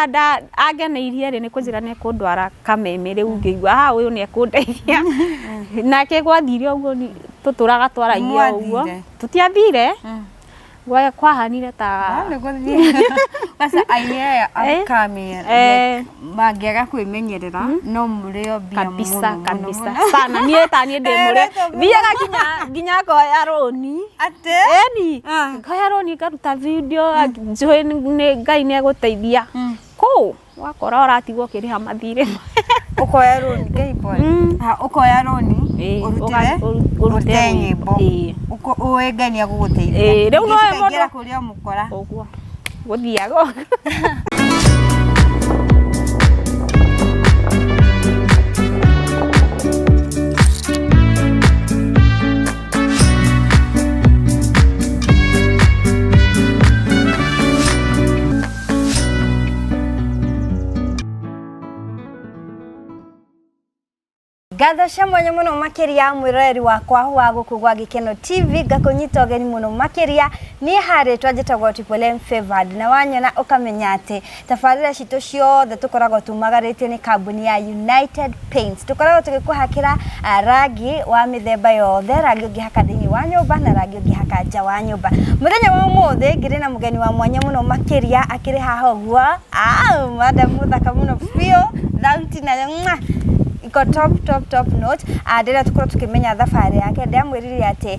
nda angeneirie rĩ nĩ kũnjĩra nĩ ekũndwara Kameme rĩu ngĩigua ha ũyũ nĩ ekũndeithia. Nake gwathire ũguo tũtũraga twaragia ũguo. Nĩmwathire? Tũtiathire. Kwahanire ta No nĩ gũthiĩ. Sasa aini aya upcoming like mangĩaga kwĩmenyerera no mũrĩo mbia kabisa mũno mũno kabisa mũno. sana niĩ ta niĩ ndĩ mũrĩ thiaga nginya nginya ngoya rũni Atĩ? ĩni Ah. ngoya rũni ngaruta video njũĩ nĩ Ngai nĩ egũteithia kũu wakora ũratigwo ũkĩrĩha mathirĩ. Ũkoya rũni Ngai pole. Ha, ũkoya rũni Ĩĩ, ũrutĩre ũrute ũrute nyĩmbo. Ĩĩ. Ũĩ Ngai nĩ egũgũteithia. Ĩĩ, rĩu no Ingĩ cikaingĩra mũndũ- kũrĩ o mũkora. Ũguo gũthiaga ũguo. Ngatho cia mwanya mũno makĩria mwĩroreri wakwa wa gũkũ gwa Gĩkeno TV, ngakũnyita ũgeni mũno makĩria. Niĩ harĩtwa njĩtagwo Triple M Favored, na wanyona ũkamenya atĩ tabarĩra citũ ciothe tũkoragwo tumagarĩtio nĩ kambuni ya United Paints. Tũkoragwo tũgĩkũhakĩra rangi wa mĩthemba yothe, rangi ũngĩhaka thĩinĩ wa nyũmba na rangi ũngĩhaka nja wa nyũmba. Mũthenya wa ũmũthĩ ngĩrĩ na mũgeni wa mwanya mũno makĩria akĩrĩ haha ũguo, madam mũthaka mũno biũ, thauti nayo mwah, iko top top top notch. Ndĩrenda tũkorwo tũkĩmenya thabarĩ yake. Ndĩramwĩrire atĩ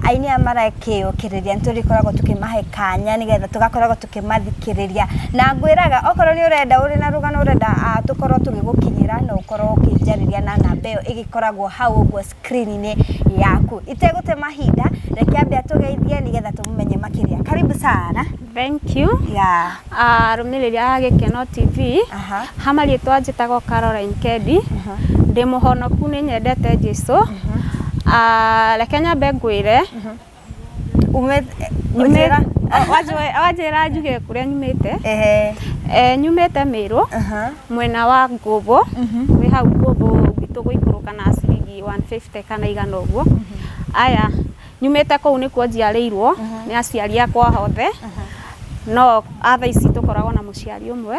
aini aya marakĩyũkĩrĩria nĩ tũrĩkoragwo tũkĩmahe kanya nĩgetha tũgakoragwo tũkĩmathikĩrĩria, na ngwĩraga okorwo nĩ ũrenda ũrĩ na rũgano ũrenda tũkorwo tũgĩgũkinyĩra, no ũkorwo ũkĩnjarĩria na namba ĩyo ĩgĩkoragwo hau ũguo screen-inĩ yaku. Itegũte mahinda, reke ambe atũgeithie nĩgetha tũmũmenye makĩria. Karibu sana. Thank you. Yeah. Arũmĩrĩri a Gĩkeno TV. Aha. Ha marĩtwa njĩtagwo Caroline Kendi. Ndĩ mũhonoku, nĩ nyendete Jesu. Reke nyambe ngwĩre Njĩra. Wanjĩra njuge kũrĩa nyumĩte. Ehe. Nyumĩte Mĩrũ, Aha. mwena wa Ngũbũ, wĩ hau Ngũbũ gwitũ gũikũrũka na ciringi 150 kana igana ũguo. Aya, nyumĩte kũu nĩkuo njiarĩirwo nĩ aciari akwa othe, no a thaa ici tũkoragwo na mũciari ũmwe,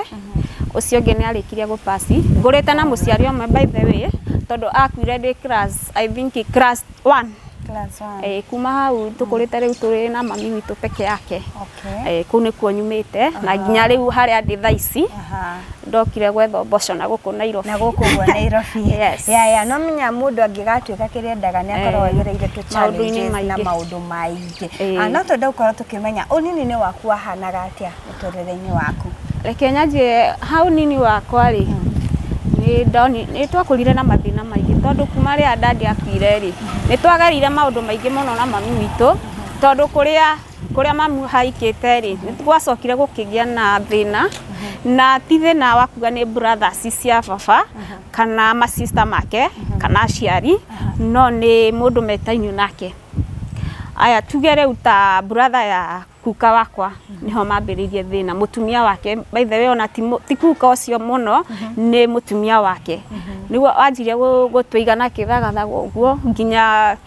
ũcio ũngĩ nĩ arĩkirie gũpasi. Ngũrĩte na mũciari ũmwe by the way, tondũ akuire ndĩ class, I think class 1. Class 1. Kuma hau tũkũrĩte rĩu tũrĩ na mami witũ peke yake. Okay. Kũu nĩkuo nyumĩte na nginya rĩu harĩa ndĩ thaa ici. Aha. Ndokire gwetha mboco na gũkũ Nairobi. Na gũkũ ũguo Nairobi. Yes. Ya, no menya mũndũ angĩgatuĩka kĩrĩa endaga nĩ akoragwo agereire tũ Maũndũ-inĩ challenges na maingĩ. maũndũ maingĩ. Ĩĩ. No twende gũkorwo tũkĩmenya ũnini-inĩ waku wahanaga atĩa mũtũrĩre-inĩ waku? Reke nyanjie hau nini wakwa rĩ, nĩ ndoni nĩ twakũrire na mathĩna maingĩ tondũ kuma rĩrĩa dadi akuire rĩ, nĩ twagereire maũndũ maingĩ mũno na mami witũ, tondũ kũrĩa kũrĩa mami haikĩte rĩ, nĩ gwacokire gũkĩgĩa na thĩna, na ti thĩna wa kuga nĩ brothers cia baba kana ma sister make kana aciari, no nĩ mũndũ metainio nake. Aya tuge rĩu ta brother ya kuka wakwa niho mambĩrĩirie thĩna, mũtumia wake by the way ona ti kuka ũcio mũno, nĩ mũtumia wake nĩguo wanjirie gũtũiga na kĩthagathaga ũguo nginya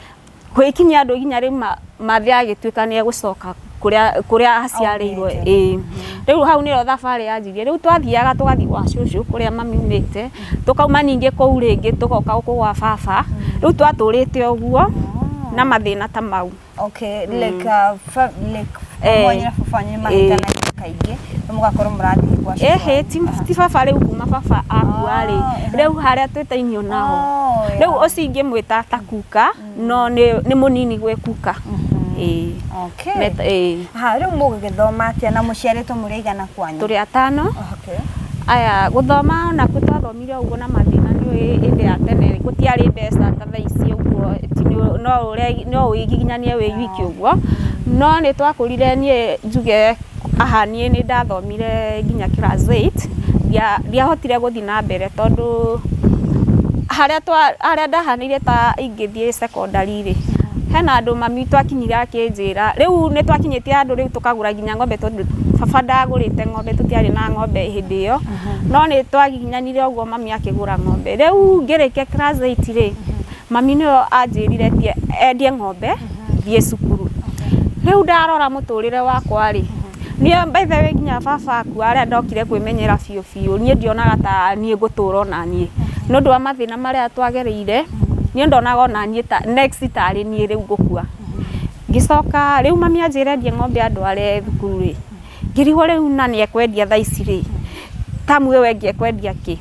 gwĩkinyia andũ nginya rĩu mathe agĩtuĩka nĩ egũcoka kũrĩa kũrĩa aciarĩirwo. Ĩĩ, rĩu hau nĩho thabarĩ yanjirie. Rĩu twathiaga tũgathiĩ gwa cũcũ kũrĩa mami aumĩte, tũkauma ningĩ kũu rĩngĩ tũgoka gũkũ gwa baba. Rĩu twatũrĩte ũguo na mathĩna ta mau. Okay, like like mwanyu na baba wanyu nĩ mahĩtanagia kaingĩ na mũgakorwo mũrathiĩ gwa cũcũ Ĩhĩ, wanyu. ti baba rĩu kuma baba akua rĩ, rĩu harĩa twĩtainio naho, rĩu ũcio ingĩmwĩta ta kuka, no nĩ mũnini gwĩ kuka. Ĩĩ. Okay. Ĩĩ. Ha, rĩu mũgĩgĩthoma atĩa na mũciarĩtwo mũrĩ aigana kwanyu? Tũrĩ atano. Okay. Aya, gũthoma onakuo twathomire ũguo na mathĩna nĩ ũĩ hĩndĩ ya tene gũtiarĩ mbeca ta thaa ici ũguo, no wĩgiginyanie wĩ wiki ũguo, no nĩ twakũrire niĩ njuge aha niĩ nĩ ndathomire nginya class 8, ndiahotire gũthiĩ na mbere tondũ harĩa ndahanĩire ta ingĩthiĩ secondary rĩ, hena andũ mami twakinyire akĩnjĩra, rĩu nĩ twakinyĩtie handũ rĩu tũkagũra nginya ng'ombe tondũ baba ndagũrĩte ng'ombe, tũtiarĩ na ng'ombe hĩndĩ ĩyo, no nĩ twagiginyanire ũguo mami akĩgũra ng'ombe. Rĩu ngĩrĩkia class 8 rĩ, mami nĩwe anjĩrire endie ng'ombe thiĩ cukuru. Rĩu ndarora mũtũrĩre wakwa rĩ, Niĩ by the way nginya baba akua arĩa ndokire kwĩmenyera biũ biũ, niĩ ndionaga ta niĩ ngũtũra ona niĩ. Nĩ ũndũ wa mathĩna marĩa twagereire, niĩ ndonaga ona niĩ ta next tarĩ niĩ rĩu ngũkua. Ngĩcoka rĩu mami anjĩra endie ng'ombe andware thukuru rĩ, ngĩrigwo rĩu na nĩ ekwendia thaa ici rĩ, tamu ĩyo ĩngĩ ekwendia kĩ?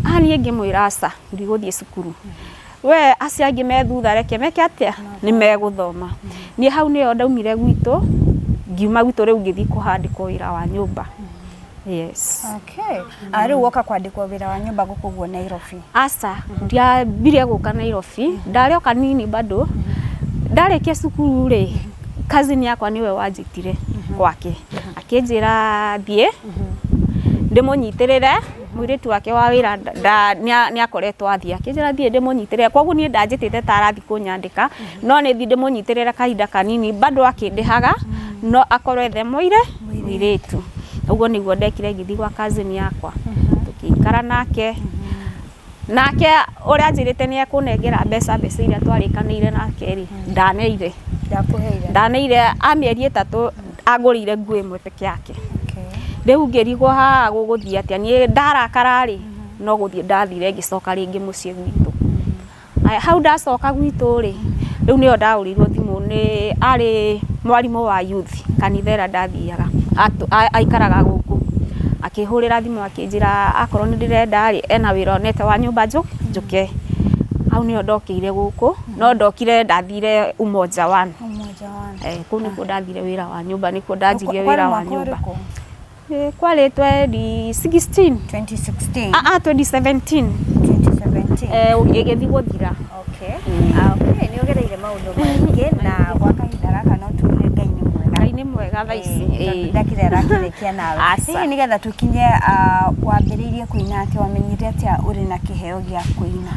Ah niĩ ngĩmwĩra aca ndigũthiĩ cukuru. We acio angĩ me thutha reke meke atĩa? Nĩ megũthoma. Niĩ hau nĩyo ndaumire gwitũ, ngiuma gwitũ rĩu ngĩthiĩ kũhandĩkwo wĩra wa nyũmba. Yes. Okay. Ah, rĩu woka kwandĩkwo wĩra wa nyũmba gũkũ ũguo Nairobi. Aca, ndiambire gũka Nairobi, ndarĩ o kanini bado. Ndarĩkia cukuru rĩ, cousin yakwa nĩwe wanjĩtire gwake, akĩnjĩra thiĩ ndĩmũnyitĩrĩre mũirĩtu wake wa wĩra nĩ akoretwo athiĩ, akĩnjĩra thiĩ ndĩmũnyitĩrĩre, koguo niĩ ndanjĩtĩte ta arathiĩ kũnyandĩka, no nĩ thiĩ ndĩmũnyitĩrĩre kahinda kanini, bado akĩndĩhaga, no akorwo ethe mũirĩtu. Ũguo nĩguo ndekire ngĩthiĩ gwa cousin yakwa, tũkĩikara nake, nake ũrĩa anjĩrĩte nĩ ekũnengera mbeca, mbeca iria twarĩkanĩire nake rĩ, ndaneire. Ndakũheire. Ndaneire a mĩeri 3 angũrĩire nguo ĩmwe peke yake. Okay. Rĩu ngĩrigwo haha gũgũthiĩ atĩa, niĩ ndarakara rĩ, no gũthiĩ ndathire ngĩcoka rĩngĩ mũciĩ gwitũ. Aya, hau ndacoka gwitũ rĩ, rĩu nĩyo ndahũrĩirwo thimũ nĩ arĩ mwarimũ wa youth kanitha ĩrĩa ndathiaga, aikaraga gũkũ. Akĩhũrĩra thimũ akĩnjĩra akorwo nĩ ndĩrenda rĩ, ena wĩra onete wa nyũmba njũke. Hau nĩyo ndokĩire gũkũ, no ndokire ndathire Umoja One. Umoja One. Eh, kũu nĩkuo ndathire wĩra wa nyũmba, nĩkuo ndanjirie Kwarĩ wĩra wa mwaka nyũmba. ũrĩkũ? Kwarĩ 2016. 2016. Ah, ah, 2017. 2017. Eh, ĩgĩthiĩ gũthira. Okay. Ah, okay, nĩ ũgereire maũndũ maingĩ na gwa kahinda gaka no tuge Ngai nĩ mwega. Ngai nĩ mwega thaa ici. Tondũ ndakĩrĩ arakĩrĩkia nawe. Aca. Hihi nĩgetha tũkinye ah, wambĩrĩirie kũina atĩa, wamenyire atĩa ũrĩ na kĩheo gĩa kũina?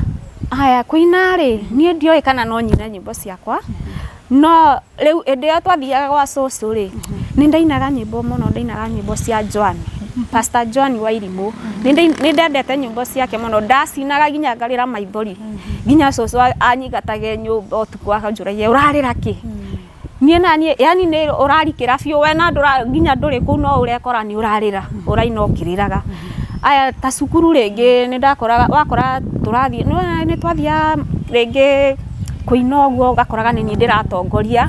Haya, kũina rĩ, niĩ ndioĩ kana no nyine nyĩmbo ciakwa, no rĩu hĩndĩ ĩyo twathiaga gwa cũcũ rĩ, nĩ ndainaga nyĩmbo mũno, ndainaga nyĩmbo cia Joan, Pastor Joan Wairimũ. Nĩ ndendete nyĩmbo ciake mũno, ndacinaga nginya ngarĩra maithori, nginya cũcũ anyingatage nyũmba ũtukũ akanjũragia ũrarĩra kĩ? Niĩ na niĩ yani nĩ ũrarikĩra biũ we na ndũra nginya ndũrĩ kũu no ũrekora nĩ ũrarĩra, ũraina ũkĩrĩraga. Aya ta cukuru rĩngĩ nĩ ndakoraga wakora tũrathiĩ nĩ twathiaga rĩngĩ kũina ũguo ũgakoraga nĩ niĩ ndĩratongoria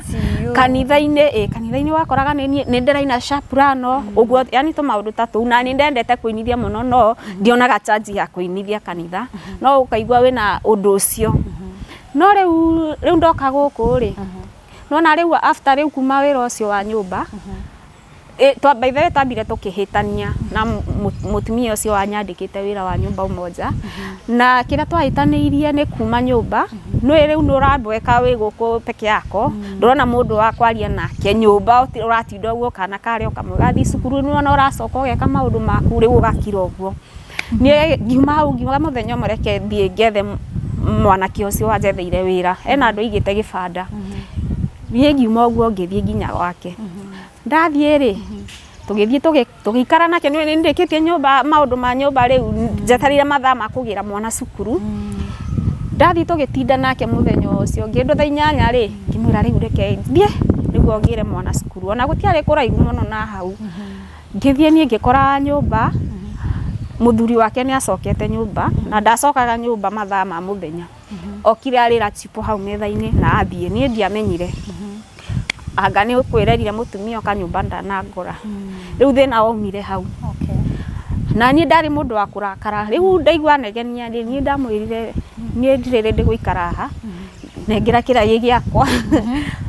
kanitha-inĩ, ĩ kanitha-inĩ wakoraga nĩ niĩ nĩ ndĩraina soprano ũguo yani tũmaũndũ ta tũu, na nĩ ndendete kũinithia mũno no ndionaga chance ya kũinithia kanitha, no ũkaigua wĩna ũndũ ũcio. No rĩu rĩu ndoka gũkũ rĩ, nĩwona rĩu after rĩu kuma wĩra ũcio wa nyũmba, by the way twambire tũkĩhĩtania na mũtumia ũcio wanyandĩkĩte wĩra wa nyũmba Umoja, na kĩrĩa twahĩtanĩirie nĩ kuma nyũmba, nĩ rĩu nĩ ũramboeka wĩ gũkũ peke yako, ndũrona mũndũ wa kwaria nake nyũmba ũratinda ũguo kana karĩa o kamwe gathiĩ cukuru, nĩwona ũracoka ũgeka maũndũ maku rĩu ũgakira ũguo. Niĩ ngiuma hau ngiuga mũthenya ũmwe reke thiĩ ngethe mwanake ũcio wanjetheire wĩra, ena andũ aigĩte gĩbanda. Niĩ ngiuma ũguo ngĩthiĩ nginya gwake. Ndathiĩ rĩ, tũgĩthiĩ tũgĩikara nake, nĩ ndĩkĩtie nyũmba maũndũ ma nyũmba rĩu njetereire mathaa ma kũgĩra mwana cukuru. Ndathiĩ tũgĩtinda nake mũthenya ũcio, kĩndũ thaa 8 rĩ, ngĩmwĩra rĩu reke thiĩ nĩguo ngĩre mwana cukuru, ona gũtiarĩ kũraihu mũno na hau. Ngĩthiĩ niĩ ngĩkora nyũmba, mũthuri wake nĩ acokete nyũmba, na ndacokaga nyũmba mathaa ma mũthenya. Okire arĩra chipo hau metha-inĩ na athiĩ, niĩ ndiamenyire. Anga nĩ ũkwĩrerire mũtumia oka nyũmba ndanangora. Rĩu thĩna waumire hau. Okay. Na niĩ ndarĩ mũndũ wa kũrakara, rĩu ndaigua anegenia rĩ, niĩ ndamwĩrire niĩ ndirĩ rĩndĩ gũikara haha, nengera kĩrĩa gĩ gĩakwa.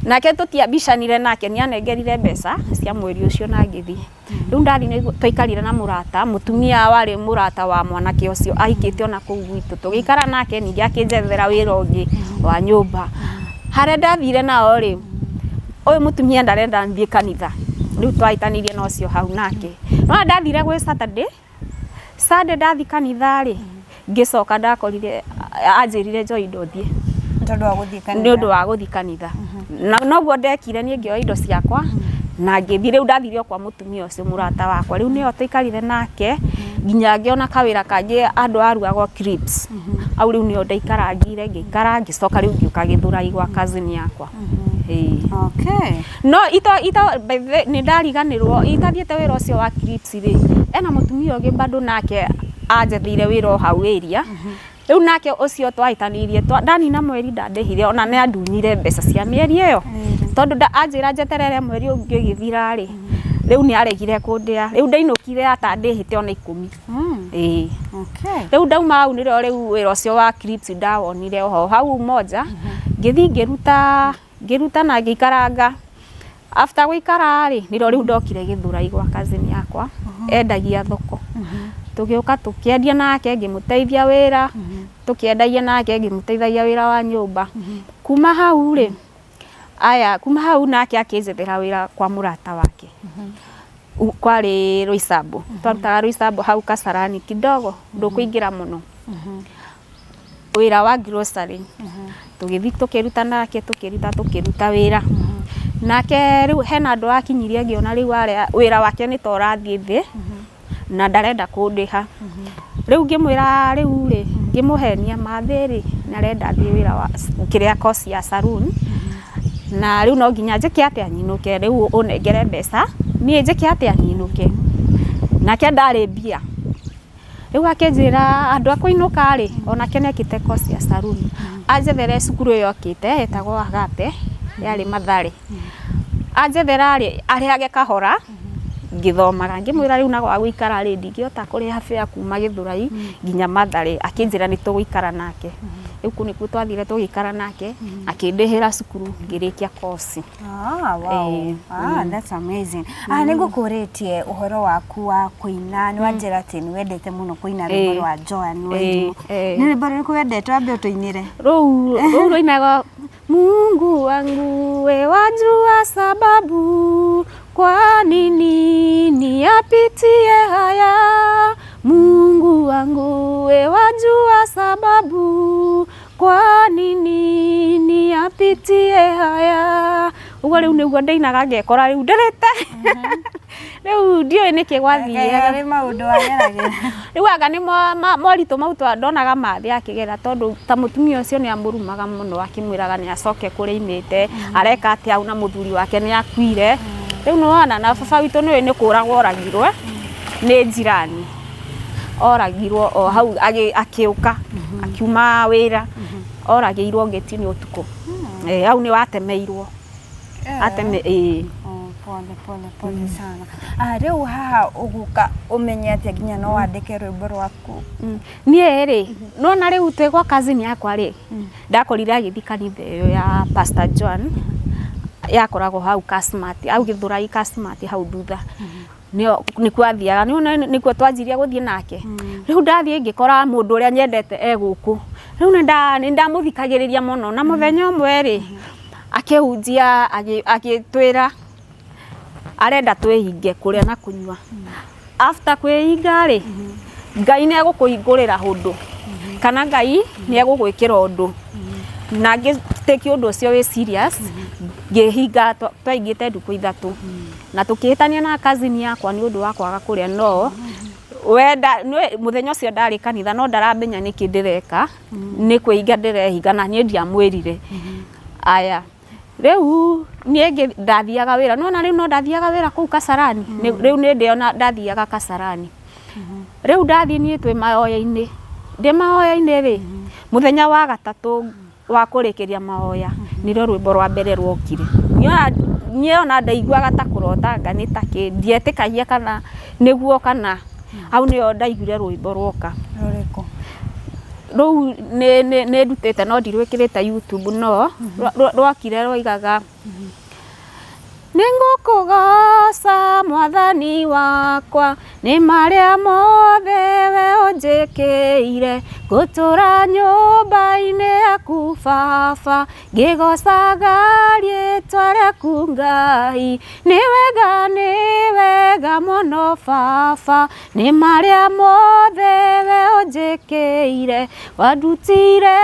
Nake tũtiambicanire nake, nĩ anengerire mbeca cia mweri ũcio na ngĩthiĩ. Rĩu ndathiĩ nĩ twaikarire na mũrata, mũtumia warĩ mũrata wa mwanake ũcio, ahikĩte ona kũu gwitũ. Tũgĩikara nake ningĩ akĩnjethera wĩra ũngĩ wa nyũmba. Harĩa ndathire nao rĩ, ũyũ mũtumia ndarenda thiĩ kanitha, rĩu twahĩtanĩirie na ũcio hau nake. No ndathire gwĩ Saturday, Sunday ndathi kanitha rĩ, ngĩcoka ndakorire anjĩrire njoe indo thiĩ. Nĩ tondũ wa gũthiĩ kanitha. Nĩ ũndũ wa gũthiĩ kanitha. Na noguo ndekire niĩ ngĩoya indo ciakwa na ngĩthiĩ, rĩu ndathire o kwa mũtumia ũcio mũrata wakwa, rĩu nĩyo tũikarire nake nginya ngĩona kawĩra kangĩ andũ arugagwo crisps. Hau rĩu nĩho ndaikarangire ngĩikara ngĩcoka rĩu ngĩũka Gĩthũrai gwa cousin yakwa. Ĩĩ. Okay. No ito ito by the way, nĩ ndariganĩrwo itathiĩte wĩra ũcio wa clips rĩ, ena mũtumia ũngĩ bado nake anjetheire wĩra o hau area. Rĩu nake ũcio twahĩtanĩirie, ndanina mweri ndandĩhire, ona nĩ andunyire mbeca cia mĩeri ĩyo, tondũ anjĩra njeterere mweri ũngĩ ũgĩthira rĩ, rĩu nĩ aregire kũndĩha. Rĩu ndainũkire atandĩhĩte ona 10. Ĩĩ. Okay. Rĩu ndauma hau nĩrĩo rĩu wĩra ũcio wa clips ndawonire oho hau Umoja, ngĩthiĩ ngĩruta, ngĩruta na ngĩikaranga. After gũikara rĩ, nĩrĩo rĩu ndokire Gĩthũrai gwa cousin yakwa, endagia thoko. Tũgĩũka tũkĩendia nake, ngĩmũteithia wĩra, tũkĩendagia nake, ngĩmũteithagia wĩra wa nyũmba. Kuma hau rĩ, aya, kuma hau nake akĩnjethera wĩra kwa mũrata wake. Kwarĩ Roysambu, twarutaga Roysambu hau Kasarani kidogo, ndũkũingĩra mũno. Wĩra wa grocery. Tũgĩthiĩ tũkĩruta nake, tũkĩruta tũkĩruta wĩra. Nake rĩu hena andũ akinyirie ngĩona rĩu arĩa wĩra wake nĩ ta ũrathiĩ thĩ, na ndarenda kũndĩha. Rĩu ngĩmwĩra rĩu rĩ, ngĩmũhenia mathĩ rĩ, nĩ arenda thiĩ wĩra wa kĩrĩa course ya saloon, na rĩu no nginya njĩke atĩa nyinũke, rĩu ũnengere mbeca, niĩ njĩke atĩa nyinũke. Nake ndarĩ mbia. Rĩu akĩnjĩra andũ a kũinũka rĩ, onake nĩ ekĩte course ya saloon, anjethere cukuru ĩyo okĩte ĩtagwo Agape, yarĩ Mathare. Anjethera rĩ, arĩhage kahora, ngĩthomaga. Ngĩmwĩra rĩu na gwa gũikara rĩ, ndingĩhota kũrĩha fare kuma Gĩthũrai nginya Mathare. Akĩnjĩra nĩ tũgũikara nake. Rĩu kũu nĩkuo twathire tũgĩikara nake, akĩndĩhĩra cukuru ngĩrĩkia course. Ah, wow. Ah, that's amazing. Ah, nĩ ngũkũrĩtie ũhoro waku wa kũina, nĩ wanjĩra atĩ nĩ wendete mũno kũina rwĩmbo rwa Joan Wairimu. Nĩ rwĩmbo rũrĩkũ wendete wambe ũtũinĩre? Rũu rũinagwo Mungu wangu we wajua sababu kwa nini niyapitie haya. Mungu wangu we wajua sababu kwa nini niyapitie haya. Ũguo rĩu nĩguo ndĩinaga ngekora rĩu ndĩrĩte. Rĩu ndiũĩ nĩkĩ gwathiaga. Harĩ maũndũ wageragĩra. Rĩu anga nĩ moritũ mau ndonaga mathĩ akĩgera, tondũ ta mũtumia ũcio nĩ amũrumaga mũno akĩmwĩraga nĩ acoke kũrĩa aimĩte, areka atĩa hau na mũthuri wake nĩ akuire. Rĩu nĩ wona na baba witũ nĩ ũĩ nĩ kũragwo oragirwo nĩ njirani. Oragirwo o hau akĩũka, akiuma wĩra, oragĩirwo ngĩti-inĩ ũtukũ. Hau nĩ watemeirwo. Ateme, ĩĩ. Oh, pole pole pole sana. Ah, rĩu haha ũgũka ũmenye atĩa nginya no wandĩke rwĩmbo rwaku? Niĩ rĩ, nĩwona rĩu twĩ gwa cousin yakwa rĩ, ndakorire agĩthiĩ kanitha ĩyo ya Pastor John, yakoragwo hau Kasmart, hau Gĩthũrai Kasmart hau thutha. Nĩkuo athiaga, nĩwona nĩkuo twanjirie gũthiĩ nake. Rĩu ndathiĩ ngĩkora mũndũ ũrĩa nyendete e gũkũ. Rĩu nĩ ndamũthikagĩrĩria mũno, na mũthenya ũmwe rĩ, akĩhunjia agĩtwĩra arenda twĩhinge kũrĩa na kũnyua. After kwĩhinga rĩ, Ngai nĩ egũkũhingũrĩra ũndũ, kana Ngai nĩ egũgwĩkĩra ũndũ. Na ngĩtĩkia ũndũ ũcio wĩ serious, ngĩhinga, twaingĩte ndukũ 3. Na tũkĩhĩtania na cousin yakwa nĩ ũndũ wa kwaga kũrĩa, no wenda mũthenya ũcio ndarĩ kanitha no ndaramenya nĩkĩ ndĩreka, nĩ kwĩhinga ndĩrehinga na niĩ ndiamwĩrire. Aya, rĩu niĩ ndathiaga wĩra, nĩwona rĩu no ndathiaga wĩra kũu Kasarani, rĩu nĩ ndĩona ndathiaga Kasarani. Rĩu ndathiĩ niĩ twĩ mahoya-inĩ, ndĩ mahoya-inĩ rĩ, mũthenya wa gatatũ wa kũrĩkĩria mahoya, nĩrĩo rwĩmbo rwa mbere rwokire. Niĩ ona ndaiguaga ta kũrotanga nĩ ta kĩ, ndietĩkagia kana nĩguo kana, hau nĩho ndaiguire rwĩmbo rwoka. Rũrĩkũ? Rũu nĩ ndutĩte no ndirwĩkĩrĩte YouTube, no rwokire rwoigaga Nĩngũkũgoca mwathani wakwa, nĩ marĩa mothe we ũnjĩkĩire, ngũtũũra nyũmba-inĩ yaku baba, ngĩgocaga rĩĩtwa rĩaku Ngai. Nĩ wega, nĩ wega mũno baba, nĩ marĩa mothe we ũnjĩkĩire, wandutire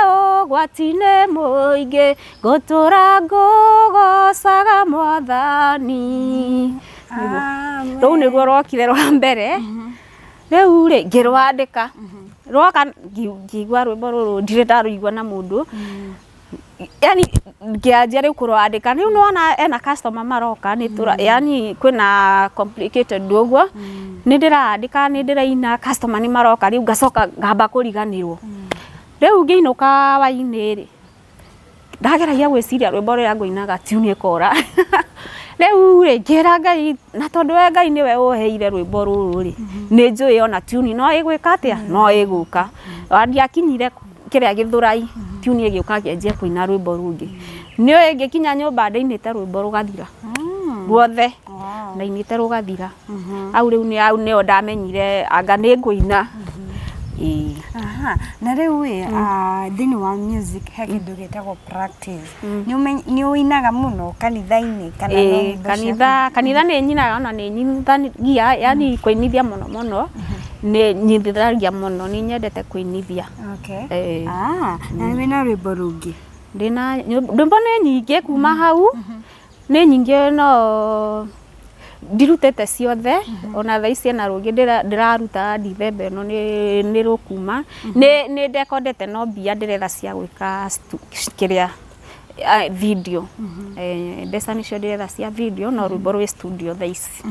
ũgwati-inĩ mũingĩ, ngũtũũra ngũgocaga mwathani. Rũu nĩruo rwokire rwa mbere. Rĩu rĩ, ngĩrwandĩka. Rwoka ngĩigua rwĩmbo rũrũ ndirĩ ndarũigua na mũndũ. Yani ngĩanjia rĩu kũrandĩka rĩu nĩwona ena customer maroka nĩ tũra yani kwĩna complicated ũguo, nĩ ndĩrandĩka, nĩ ndĩraina, customer nĩ maroka, rĩu ngacoka ngamba kũriganĩrwo. Rĩu ngĩinũka wainĩ rĩ, ndageragia gwĩciria rwĩmbo rũrĩa ngũinaga, tune ĩkora. Rĩu rĩ, ngĩra Ngai, na tondũ we Ngai nĩwe ũheire rwĩmbo rũrũ rĩ, nĩ njũĩ ona tune no ĩgwĩka atĩa, no ĩgũka. Ona ndiakinyire kĩrĩa Gĩthũrai, tune ĩgĩũka, ngĩanjia kũina rwĩmbo rũngĩ. Nĩũĩ ngĩkinya nyũmba ndainĩte rwĩmbo rũgathira ruothe, ndainĩte rũgathira. Hau rĩu nĩ hau nĩho ndamenyire anga nĩ ngũina. Ĩĩ. Aha, na rĩu ĩ, thĩinĩ wa music he kĩndũ gĩtagwo practice. Nĩ ũinaga mũno kanitha-inĩ kana no Ĩĩ, nyĩmbo ciaku? Kanitha nĩ nyinaga, ona nĩ nyinithagia, yani kũinithia mũno mũno nĩ nyinithagia mũno, nĩ nyendete kũinithia. Okay. Ĩĩ. Ah, na wĩna rwĩmbo rũngĩ? Ndĩna rwĩmbo nĩ nyingĩ kuma hau, nĩ nyingĩ, no ndirutĩte ciothe. Ona thaa ici ena rũngĩ ndĩraruta Dithemba ĩno nĩ rũkuma, nĩ ndekondete, no mbia ndĩretha cia gwĩka kĩrĩa video. Mbeca nĩcio ndĩretha cia video, no rwĩmbo rwĩ studio thaa ici.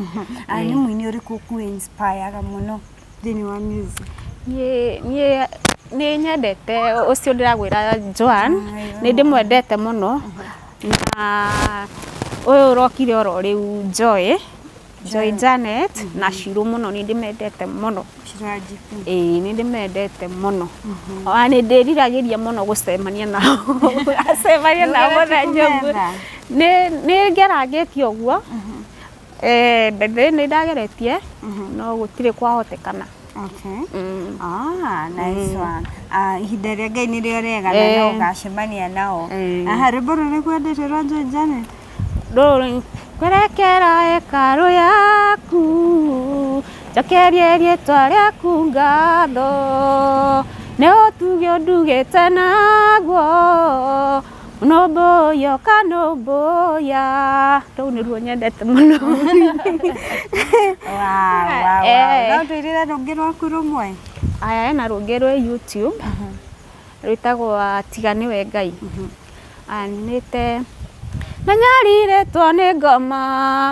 Ah, nĩ mũini ũrĩkũ ũkũ inspireaga mũno thĩinĩ wa music? Niĩ nĩ nyendete ũcio ndĩragwĩra Joan, nĩ ndĩmwendete mũno, na ũyũ ũrokire oro rĩu, Joy Janet na Shirũ mũno, nĩ ndĩmendete mũno. Shira GP. Ĩĩ, nĩ ndĩmendete mũno, ona nĩ ndĩriragĩria mũno gũcemania nao, gũcemania nao Nĩũgeretie mũthenya ũmwe. kũmetha? Nĩ ngerangĩtie ũguo, mbere nĩ ndageretie no gũtirĩ kwahotekana. Okay. Ah, nice one. Ah, ihinda rĩa Ngai nĩrĩo rĩega na no ũgacemania nao. Aha, rwĩmbo rũrĩkũ wendete rwa Joy Janet? Rũrũ, kwerekera hekarũ yaku, njokerie rĩtwa rĩaku ngatho, nĩ ũtugi ũndugĩte naguo, nũmbũiya ũkanũmbũiya. Rũu nĩruo nyendete mũno. Wow. No twĩrĩre rũngĩ rwaku rũmwe. Aya, hena rũngĩ rwĩ YouTube rwĩtagwo Tiga Nĩwe Ngai. Anyinĩte nanyarirĩtwo nĩ ngoma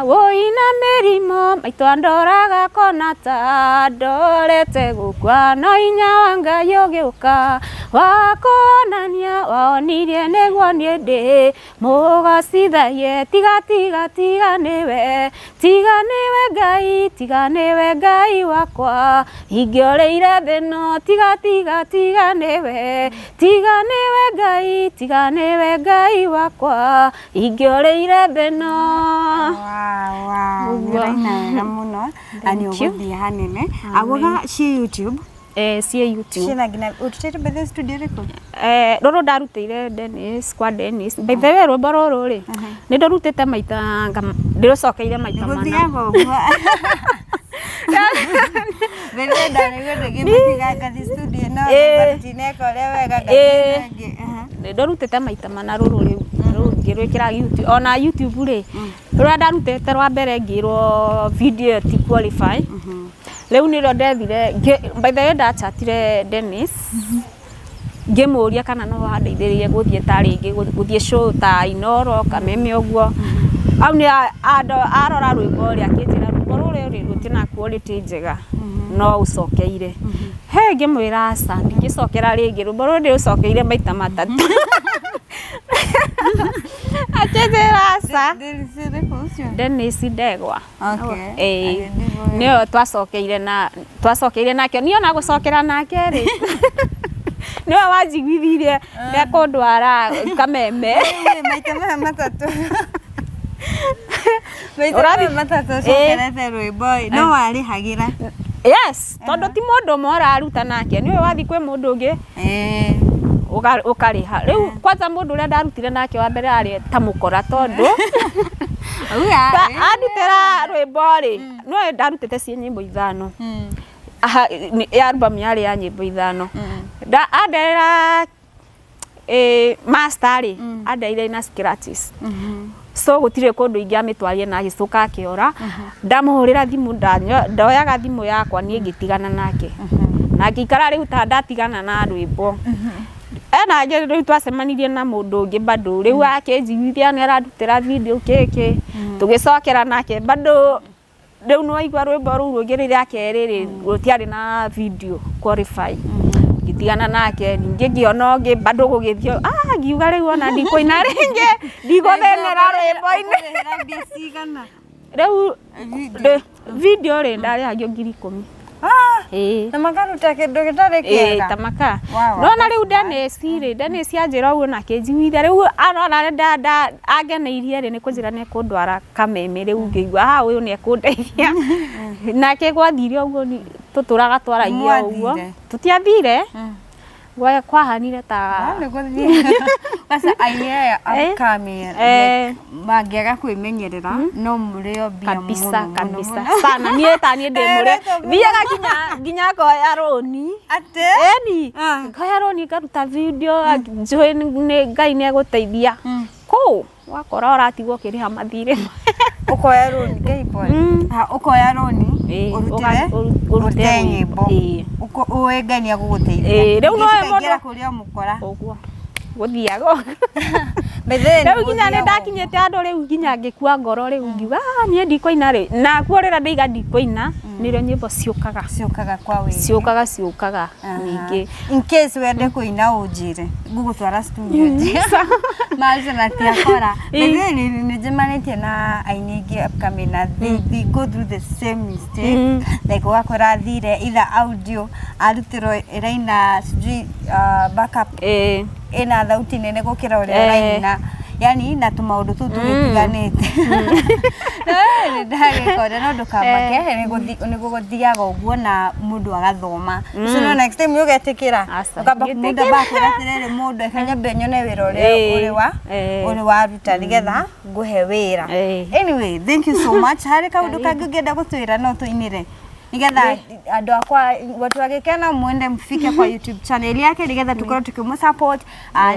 wũi na mĩrimũ, maitũ andoraga kona ta ndorete gũkua, no hinya wa Ngai ũgĩũka wa kuonania waonirie nĩguo niĩ ndĩ mũgocithagie. Tiga, tiga, tiga nĩwe, tiga nĩwe Ngai, tiga nĩwe Ngai wakwa, ingĩorĩire thĩ no. Tiga, tiga, tiga nĩwe, tiga nĩwe Ngai, tiga nĩwe Ngai wakwa, ingĩorĩire thĩ no. Wow. Nĩ Ũguo. ũraina wega mũno na nĩ Thank you. ũgũthiĩ hanene. Aguga ci YouTube? Eh, ciĩ YouTube. Ciĩna nginya ũrutĩte bethe studio ĩrĩkũ? Rũrũ ndarutĩire Dennis, kwa Dennis. By the way, rwĩmbo rũrũ rĩ, nĩ ndũrutĩte maita ndĩrũcokeire maita mana. Gũthiaga ũguo. Bethe ndarĩguo ndĩgĩmũtiga ngathi studio no tineka ũrĩa wega ngathiĩ ĩno ĩngĩ. Aha. Nĩ ndũrutĩte maita mana rũrũ rĩu, rũu ngĩrwĩkĩra YouTube, ona YouTube rĩ, rũrĩa ndarutĩte rwa mbere ngĩrwo video ĩyo ti qualify. Rĩu nĩrĩo ndethire, by the way, ndachatire Dennis ngĩmũria kana no andeithĩrĩrie gũthiĩ ta rĩngĩ gũthiĩ show ta Inoro, Kameme ũguo. Hau nĩ arora rwĩmbo rĩ, akĩnjĩra rwĩmbo rũrũ rĩ rũtirĩ quality njega, no ũcokeire. He ngĩmwĩra aca, ndingĩcokera rĩngĩ rwĩmbo rũrũ, ndĩrũcokeire maita 3. Akĩnjĩra aca. Dennis ũrĩkũ ũcio? Dennis Ndegwa. Okay. Ĩĩ. Agĩthiĩ Nĩyo twacokeire na twacokeire nake, niĩ ona gũcokera nake rĩ, nĩwe wanjiguithirie nĩekũndwara Kameme. Ĩĩ, maita maya 3. Maita maya 3 ũcokerete rwĩmbo ĩ, no warĩhagĩra? Yes, tondũ ti mũndũ ũmwe ũraruta nake, nĩũĩ wathiĩ kwĩ mũndũ ũngĩ ũkarĩha. Rĩu kwanza mũndũ ũrĩa ndarutire nake wa mbere arĩ ta mũkora, tondũ andutĩra rwĩmbo rĩ, nĩũĩ ndarutĩte ciĩ nyĩmbo 5. Aha, album yarĩ ya nyĩmbo 5. Anderera master rĩ, anderire ina scratches. So gũtirĩ kũndũ ingĩamĩtwarire, na agĩcoka akĩora. Ndamũhũrĩra thimũ ndoyaga thimũ yakwa, niĩ ngĩtigana nake. Na ngĩikara rĩu ta ndatigana na rwĩmbo. Ena angĩ rĩu twacemanirie na mũndũ ũngĩ bado rĩu akĩnjiguithia nĩ arandutĩra video kĩkĩ, tũgĩcokera nake bado. Rĩu nĩwaigua rwĩmbo rũu rũngĩ rĩrĩa kerĩ rĩ, rũtiarĩ na video qualify, ngĩtigana nake. Ningĩ ngĩona ũngĩ bado gũgĩthiĩ, ah, ngiuga rĩu ona ndikũina rĩngĩ, ndigũthĩnĩra rwĩmbo-inĩ. Ũkũrĩhĩra mbia cigana? Rĩu Video. Video rĩ, ndarĩhagio 10,000. Ah, Ĩĩ. na makaruta kĩndũ gĩtarĩ Ĩĩ, kĩega. ta maka. Wow, Nona that's rĩu Dennis rĩ, Dennis anjĩra ũguo na akĩnjiguithia rĩu arora nda angeneirie rĩ, nĩ kũnjĩra nĩ ekũndwara Kameme. Rĩu ngĩigua ha ũyũ nĩ ekũndeithia. Nake gwathire ũguo, tũtũraga twaragia ũguo. Mwathire? Tũtiathire. Kwahanire ta Nĩ gũthiĩ. Kwanza aini aya upcoming, like, mangĩaga kwĩmenyerera no mũrĩo mbia kabisa. mũno mũno Kabisa. mũno. Sana niĩ ta niĩ ndĩ mũrĩ Eh, rĩtwa thiaga nginya ngoya rũni. Atĩ? Eni. Ah. Ngoya rũni ngaruta video, njũĩ nĩ Ngai nĩ egũteithia kũu wakora ũratigwo ũkĩrĩha mathirĩ. Ũkoya rũni, Ngai pole. Ha, ũkoya rũni Ĩĩ, ũrutĩre ũrute ũrute rwĩmbo. nyĩmbo. Ĩĩ. Ũĩ Ngai nĩ egũgũteithia. Ĩĩ, rĩu no Ningĩ cikaingĩra mũndũ- kũrĩ o mũkora. Ũguo gũthiaga ũguo. By the way, Rĩu nginya nĩ nĩ gũthiaga ndakinyĩte andũ rĩu nginya ngĩkua ngoro rĩu ngiuga, "Ah, niĩ ndikũina rĩ." Nakuo rĩrĩa ndaiga ndikũina nĩrĩo nyĩmbo ciũkaga. Ciũkaga kwa wĩingĩ. Ciũkaga, ciũkaga. Aha. Ningĩ In case wende kũina ũnjĩre, ngũgũtwara studio macio na ti akora. By the way, nĩ njemanĩtie na aini aingĩ upcoming na they go through the same mistake, like ũgakora athire either audio arutĩrwo ĩraina sijui backup ĩna thauti nene gũkĩra ũrĩa ũraina, yani na tũmaũndũ tũu tũgĩtiganĩte. Nĩ ndagĩkora, no ndũkamake, nĩ gũgũthiaga ũguo na mũndũ agathoma. So no next time ũgetĩkĩra Aca, ũkamba mũndũ ngĩtĩkĩra. amba kwĩra atĩrĩrĩ, mũndũ reke nyambe nyone wĩra ũrĩa ũrĩ wa ũrĩ waruta nĩgetha ngũhe wĩra. Anyway, thank you so much. Harĩ kaũndũ kangĩ ũngĩenda gũtwĩra? No tũinĩre nigetha andũ akwa watu wa Gĩkeno mwende mfike kwa YouTube channel yake nigetha tukorwo tukĩmũ support,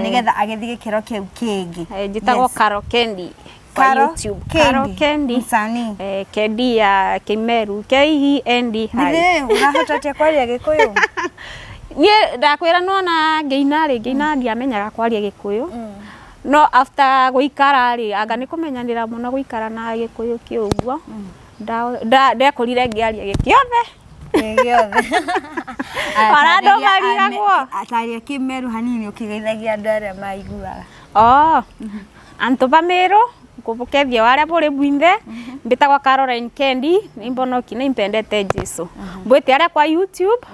nigetha agĩthiĩ gĩkĩro kĩu kĩngĩ. Eh, njĩtagwo Caro Kendi kwa Caro YouTube. Caro Kendi, Kendi. msanii. Eh, Kendi ya Kimeru, K E N D I. Githĩ ũrahota atĩa kwaria Gĩkũyũ? Niĩ ndakwĩra, nona ngĩina rĩ, ngĩina ndiamenyaga kwaria Gĩkũyũ, no after gũikara rĩ, anga nĩ kũmenyanĩra mũno gũikara na Gĩkũyũ kĩu ũguo, ndekũrire ngĩaria gĩkĩothe. Gĩothe. Ona andũ marigagwo. Ataria Kĩmeru hanini ũkĩgeithagia andũ arĩa maiguaga. Oh, antu ba Meru ngubukethia waria buri bwinthe. Mbitagwa Caroline Kendi, nimbonoki nimpendete Jesu. Mbwite aria kwa YouTube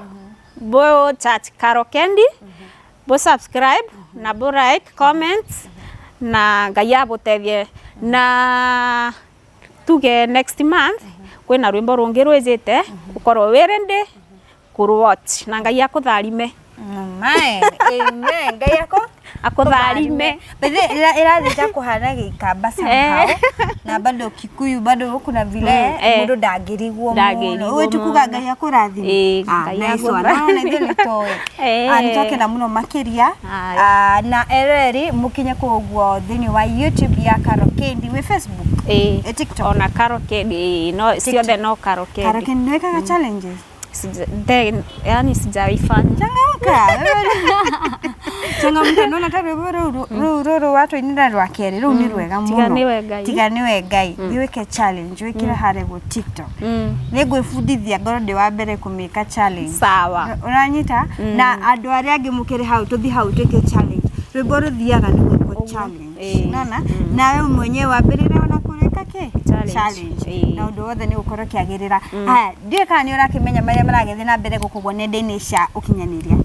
bu search Caro Kendi, bu subscribe na bu like, comment, na Ngai abutethie. Na tuge next month kwina rwimbo rungi rwijite, ukorwo wi ready kũrũ-watch, na Ngai akũtharime. Amen. Amen. Ngai ako Akũtharime. By the way, ĩrathiĩ ta kũhana gĩikamba somehow na bado Kikuyu, bado kuna vile mũndũ ndangĩrigwo mũno. Ndangĩrigwo Ũĩ tukuga mũno. Ngai akũrathime. Ĩĩ, Ah, Ngai nice one. agũtha- No, na ithuĩ nĩ tũĩ. Ah, nĩ twakena mũno makĩria. Aya. Ah, na ereri mũkinye kũu ũguo thĩinĩ wa YouTube ya Caro Kendi, wĩ Facebook? Ĩĩ. Eh, TikTok? Ona Caro Kendi, ĩĩ, no ciothe no Caro Caro Kendi. Kendi nĩ wĩkaga challenges? Yani sijaifanya. Changamka. Changamka, nona ta rwĩmbo rũu rũu rũrũ watũinĩra rwa kerĩ rũu nĩ rwega mũno. Tiga nĩwe Ngai. Tiga nĩwe Ngai. Thiĩ wĩke challenge wĩkĩre harĩa guo TikTok. Nĩ ngwĩbundithia ngorwo ndĩ wa mbere kũmĩka challenge. Sawa. Ũranyita? Na andũ arĩa angĩ mũkĩrĩ hau, tũthiĩ hau twĩke challenge. Rwĩmbo rũthiaga nĩ gwĩkwo challenge. Nona nawe mwenyewe wambĩrĩre ona kũrĩka kĩ Challenge. challenge. Na ũndũ wothe nĩ gũkorwo ũkĩagĩrĩra. Haya, ndiũĩ kana nĩ ũrakĩmenya marĩa maragĩthiĩ na mbere gũkũ guo nenda-inĩ cia ũkinyanĩria,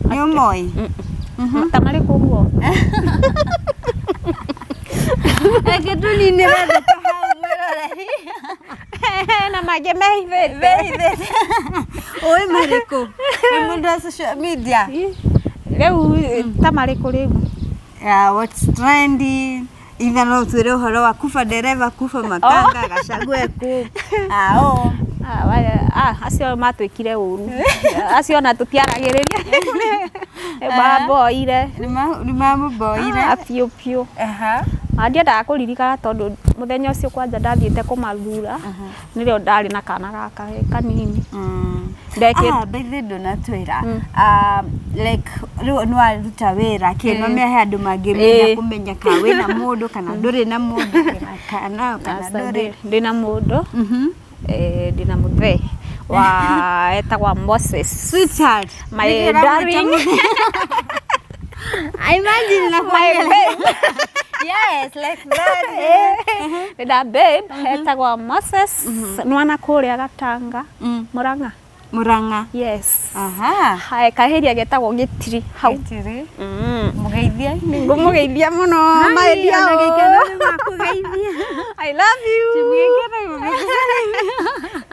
nĩ ũmoĩ? Ta marĩkũ ũguo? Reke tũninĩre ndeto hau, mwĩroreri. Na mangĩ mehithĩte. Mehithĩte. Ũĩ marĩkũ? Wĩ mũndũ wa social media? Rĩu ta marĩkũ rĩu? Yeah, what's trending, either no twĩre ũhoro wa kufa dereva, kufa makanga, Gachagua ku ao. Ah, acio matwĩkire ũru acio, ona tũtiaragĩrĩria, mamboire. Nĩ mamũmboire? Ah, biũ biũ. Aha. Ah, ndiendaga kũririkana tondũ Mũthenya ũcio kwanja ndathiĩte kũmathura nĩrĩo ndarĩ na kana gaka ge kanini. Ndekĩte Ah, by the way ndũnatwĩra. Ah, like rĩu nĩ waruta wĩra kĩ no he andũ mangĩmenya kũmenya kana wĩna mũndũ kana ndũrĩ na mũndũ, wĩna kana kana Aca, ndũrĩ. Ndĩna mũndũ. Ndĩna mũthee wa etagwa Moses. Sweetheart. My Nĩkĩ ũramwĩta darling. mũthee? I imagine na My babe. Yes, like that. Ndĩna babe etagwa Moses. Nwana kũrĩa Gatanga. Murang'a. Murang'a. Yes. Aha. Hai kaheria getagwo Gĩtiri hau. Gĩtiri. Mũgeithie. Ngũmũgeithia mũno my dear. Ona gĩkeno nĩ makũgeithia. I love you.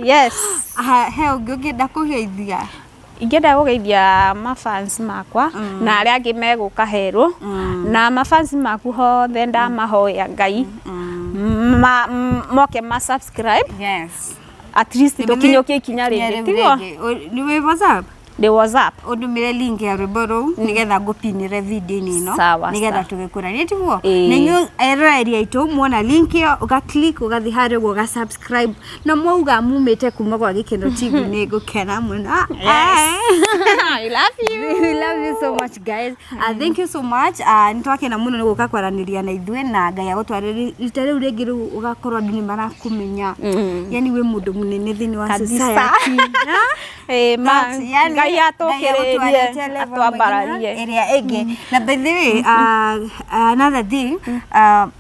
Yes. Ha, he ũngĩ ũngĩenda kũgeithia? Ingĩenda kũgeithia mafans makwa na arĩa angĩ megũka herũ na mafans maku hothe, ndamahoya Ngai moke ma subscribe. Yes. At least tũkinyũkie ikinya rĩngĩ, tiguo? Nĩ wĩ WhatsApp? Ndĩ WhatsApp. Ũndũmĩre link ya rwĩmbo rũu nĩgetha ngũpinĩre video-inĩ ĩno Sawa, nĩgetha sawa. tũgĩkũranie, tiguo? Ĩĩ. Na inyuĩ eroreri aitũ, muona link ĩyo ũga click, ũgathiĩ harĩa ũguo ũga subscribe, na mwauga mumĩte kuma gwa Gĩkeno TV, nĩ ngũkena mũno. I love you. We love you so much, guys. Thank you so much. Nĩ twakena mũno nĩ gũka kwaranĩria na ithuĩ, na Ngai agũtwarĩre rita rĩu rĩngĩ, rĩu ũgakorwo andũ nĩ marakũmenya, yani wĩ mũndũ mũnene thĩinĩ wa Kabisa. society. Ĩĩ, ma That's- yani, Ngai atũkĩrĩrie, agũtwarĩte level atwambararie. ĩrĩa ĩngĩ. Na by the way, another thing,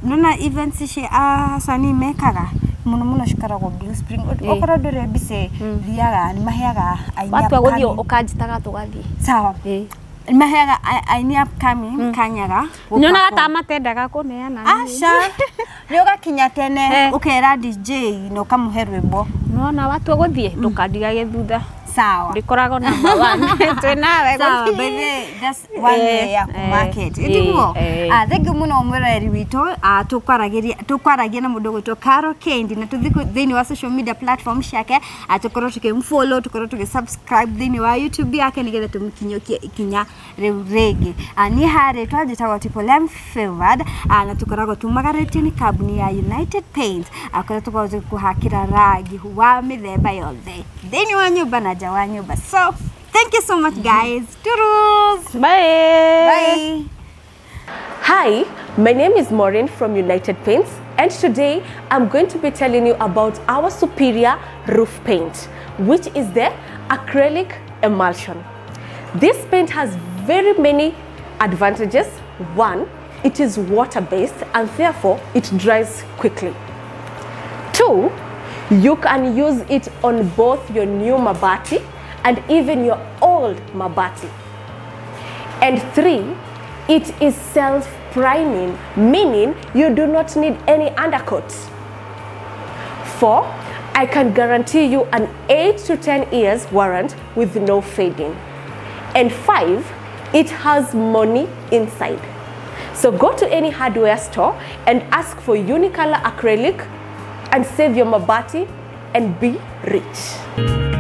nona events ici asanii mekaga mũno mũno cikoragwo Blue Spring. Okorwo ndũrĩ busy, thiaga, nĩ maheaga aini Watua gũthiĩ upcoming. ũkanjĩtaga tũgathiĩ. Sawa. Ĩĩ. Nĩ maheaga aini upcoming kanyaga Nyonaga ta matendaga kũneana niĩ. Aca, nĩ ũgakinya tene, ũkera DJ na ũkamũhe rwĩmbo. Nona watua gũthiĩ ndũkandigage thutha. Sawa. Ndĩkoragwo number one twĩ nawe Sawa, gũthiĩ. by the way, that's one way ya kũmarket. Ĩtiguo? Eh. Ah, thank you mũno mwĩroreri witũ. Ah, tũkwaragia na mũndũ ũgwĩtwo Caro Kendi, na tũthiĩ thĩinĩ wa social media platform ciake, tũkorwo tũkĩmfollow, tũkorwo tũgĩ-subscribe thĩinĩ wa YouTube yake nĩgetha tũmũkinyũkie ikinya rĩu rĩngĩ. Ah, niĩ harĩ twanjĩtagwo Triple M Favored, na tũkoragwo tumagarĩtio nĩ kambuni ya United Paints, kũrĩa tũkoragwo tũgĩkũhakĩra rangi wa mĩthemba yothe thĩinĩ wa nyũmba na nja wa nyũmba. So thank you so much, guys. Toodles. Bye. Bye. Hi, my name is Maureen from United Paints, and today I'm going to be telling you about our superior roof paint, which is the acrylic emulsion. This paint has very many advantages. One, it is water-based and therefore it dries quickly. Two, you can use it on both your new mabati and even your old mabati. And three, it is self-priming, meaning you do not need any undercoat. Four, I can guarantee you an 8 to 10 years warrant with no fading. And five, it has money inside. So go to any hardware store and ask for Unicolor acrylic and save your mabati and be rich.